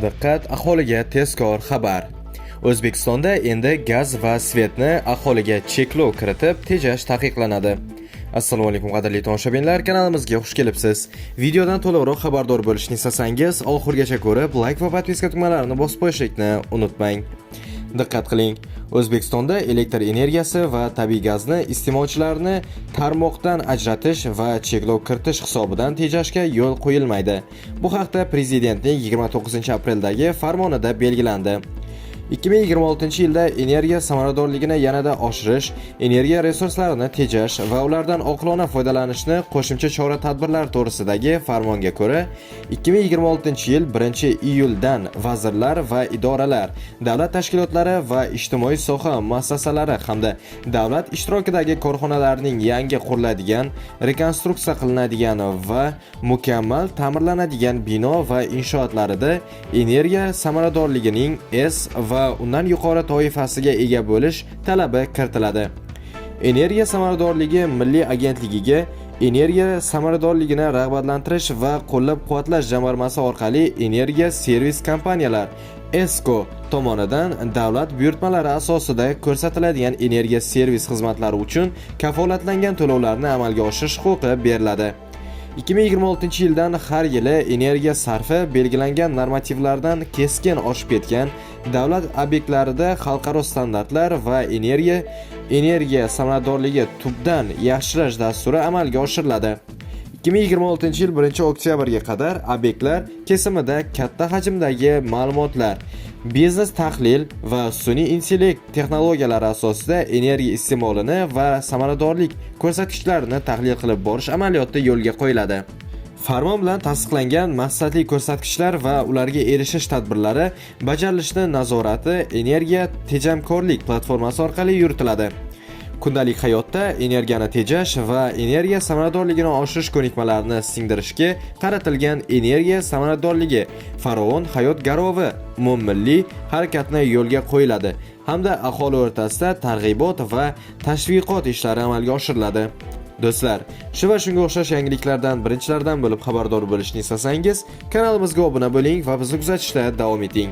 Diqqat, aholiga tezkor xabar! O'zbekistonda endi gaz va svetni aholiga cheklov kiritib tejash taqiqlanadi. Assalomu alaykum, qadrli tomoshabinlar, kanalimizga xush kelibsiz. Videodan to'liqroq xabardor bo'lishni istasangiz, oxirigacha ko'rib, like va подписка tugmalarini bosib qo'yishlikni unutmang. Diqqat qiling! O'zbekistonda elektr energiyasi va tabiiy gazni iste'molchilarni tarmoqdan ajratish va cheklov kiritish hisobidan tejashga yo'l qo'yilmaydi. Bu haqda Prezidentning 29-apreldagi farmonida belgilandi. 2026-yilda energiya samaradorligini yanada oshirish, energiya resurslarini tejash va ulardan oqilona foydalanishni qo'shimcha chora-tadbirlar to'g'risidagi farmonga ko'ra, 2026-yil 1-iyuldan vazirlar va idoralar, davlat tashkilotlari va ijtimoiy soha muassasalari hamda davlat ishtirokidagi korxonalarning yangi quriladigan, rekonstruksiya qilinadigan va mukammal ta'mirlanadigan bino va inshootlarida energiya samaradorligining S va undan yuqori toifasiga ega bo'lish talabi kiritiladi. Energiya samaradorligi milliy agentligiga Energiya samaradorligini rag'batlantirish va qo'llab-quvvatlash jamg'armasi orqali energiya servis kompaniyalar ESCO tomonidan davlat buyurtmalari asosida ko'rsatiladigan energiya servis xizmatlari uchun kafolatlangan to'lovlarni amalga oshirish huquqi beriladi. 2026-yildan har yili energiya sarfi belgilangan normativlardan keskin oshib ketgan davlat obyektlarida xalqaro standartlar va energiya samaradorligi tubdan yaxshilash dasturi amalga oshiriladi. 2026-yil 1-oktyabrga qadar obyektlar kesimida katta hajmdagi ma'lumotlar, biznes tahlil va sun'iy intellekt texnologiyalari asosida energiya iste'molini va samaradorlik ko'rsatkichlarini tahlil qilib borish amaliyoti yo'lga qo'yiladi. Farmon bilan tasdiqlangan maqsadli ko'rsatkichlar va ularga erishish tadbirlari bajarilishini nazorati Energiya tejamkorlik platformasi orqali yuritiladi. Kundalik hayotda energiyani tejash va energiya samaradorligini oshirish ko'nikmalarini singdirishga qaratilgan Energiya samaradorligi farovon hayot garovi umummilliy harakatni yo'lga qo'yiladi hamda aholi o'rtasida targ'ibot va tashviqot ishlari amalga oshiriladi. Do'stlar, shu va shunga o'xshash yangiliklardan birinchilardan bo'lib xabardor bo'lishni istasangiz, kanalimizga obuna bo'ling va bizni kuzatishda davom eting.